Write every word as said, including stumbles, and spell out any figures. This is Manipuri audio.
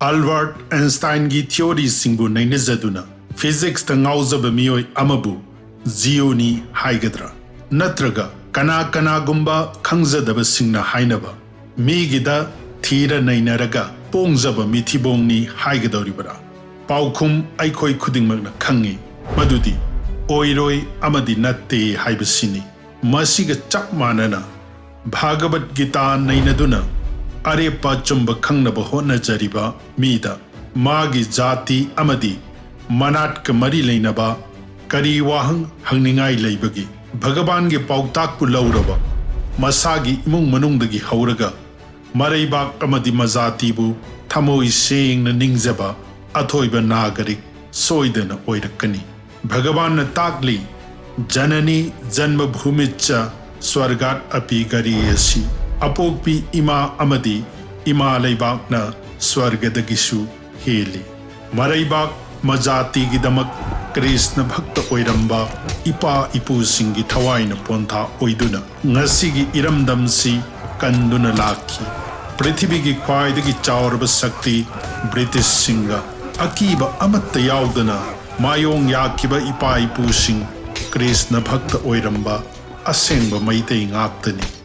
ꯑꯜꯕꯔꯠ ꯑꯥꯏꯟꯁꯇꯥꯏꯟꯒꯤ ꯊꯤꯑꯣꯔꯤꯁꯤꯡꯕꯨ ꯅꯩꯅꯖꯗꯨꯅ ꯐꯤꯖꯤꯛꯁꯇ ꯉꯥꯎꯖꯕ ꯃꯤꯑꯣꯏ ꯑꯃꯕꯨ ꯖꯤꯑꯣꯅꯤ ꯍꯥꯏꯒꯗ꯭ꯔꯥ? ꯅꯠꯇ꯭ꯔꯒ ꯀꯅꯥ ꯀꯅꯥꯒꯨꯝꯕ ꯈꯪꯖꯗꯕꯁꯤꯡꯅ ꯍꯥꯏꯅꯕ ꯃꯤꯒꯤꯗ ꯊꯤꯔ ꯅꯩꯅꯔꯒ ꯄꯣꯡꯖꯕ ꯃꯤꯊꯤꯕꯣꯡꯅꯤ ꯍꯥꯏꯒꯗꯧꯔꯤꯕ꯭ꯔꯥ? ꯄꯥꯎꯈꯨꯝ ꯑꯩꯈꯣꯏ ꯈꯨꯗꯤꯡꯃꯛꯅ ꯈꯪꯏ, ꯃꯗꯨꯗꯤ ꯑꯣꯏꯔꯣꯏ ꯑꯃꯗꯤ ꯅꯠꯇꯦ ꯍꯥꯏꯕꯁꯤꯅꯤ꯫ ꯃꯁꯤꯒ ꯆꯞ ꯃꯥꯟꯅꯅ ꯚꯥꯒꯕꯠ ꯒꯤꯇꯥ ꯅꯩꯅꯗꯨꯅ ꯑꯔꯦꯞꯄ ꯑꯆꯨꯝꯕ ꯈꯪꯅꯕ ꯍꯣꯠꯅꯖꯔꯤꯕ ꯃꯤꯗ ꯃꯥꯒꯤ ꯖꯥꯇꯤ ꯑꯃꯗꯤ ꯃꯅꯥꯠꯀ ꯃꯔꯤ ꯂꯩꯅꯕ ꯀꯔꯤ ꯋꯥꯍꯪ ꯍꯪꯅꯤꯡꯉꯥꯏ ꯂꯩꯕꯒꯦ? ꯚꯒꯕꯥꯟꯒꯤ ꯄꯥꯎꯇꯥꯛꯄꯨ ꯂꯧꯔꯕ ꯃꯁꯥꯒꯤ ꯏꯃꯨꯡ ꯃꯅꯨꯡꯗꯒꯤ ꯍꯧꯔꯒ ꯃꯔꯩꯕꯥꯛ ꯑꯃꯗꯤ ꯃꯖꯥꯇꯤꯕꯨ ꯊꯃꯣꯏ ꯁꯦꯡꯅ ꯅꯤꯡꯖꯕ ꯑꯊꯣꯏꯕ ꯅꯥꯒꯔꯤꯛ ꯁꯣꯏꯗꯅ ꯑꯣꯏꯔꯛꯀꯅꯤ꯫ ꯚꯒꯕꯥꯟꯅ ꯇꯥꯛꯂꯤ, "ꯖꯅꯅꯤ ꯖꯟꯃ ꯚꯨꯃꯤꯠꯆ ꯁ꯭ꯋꯔꯒꯥꯠ ꯑꯄꯤ ꯒꯔꯤ ꯑꯁꯤ", ꯑꯄꯣꯛꯄꯤ ꯏꯃꯥ ꯑꯃꯗꯤ ꯏꯃꯥ ꯂꯩꯕꯥꯛꯅ ꯁ꯭ꯋꯔꯒꯗꯒꯤꯁꯨ ꯍꯦꯜꯂꯤ꯫ ꯃꯔꯩꯕꯥꯛ ꯃꯖꯥꯇꯤꯒꯤꯗꯃꯛ ꯀ꯭ꯔꯤꯁꯅ ꯚꯛꯇ ꯑꯣꯏꯔꯝꯕ ꯏꯄꯥ ꯏꯄꯨꯁꯤꯡꯒꯤ ꯊꯋꯥꯏꯅ ꯄꯣꯟꯊꯥ ꯑꯣꯏꯗꯨꯅ ꯉꯁꯤꯒꯤ ꯏꯔꯝꯗꯝꯁꯤ ꯀꯟꯗꯨꯅ ꯂꯥꯛꯈꯤ꯫ ꯄ꯭ꯔꯤꯊꯤꯕꯤꯒꯤ ꯈ꯭ꯋꯥꯏꯗꯒꯤ ꯆꯥꯎꯔꯕ ꯁꯛꯇꯤ ꯕ꯭ꯔꯤꯇꯤꯁꯁꯤꯡꯒ ꯑꯀꯤꯕ ꯑꯃꯠꯇ ꯌꯥꯎꯗꯅ ꯃꯥꯌꯣꯡ ꯌꯥꯈꯤꯕ ꯏꯄꯥ ꯏꯄꯨꯁꯤꯡ ꯀ꯭ꯔꯤꯁꯅ ꯚꯛꯇ ꯑꯣꯏꯔꯝꯕ ꯑꯁꯦꯡꯕ ꯃꯩꯇꯩ ꯉꯥꯛꯇꯅꯤ꯫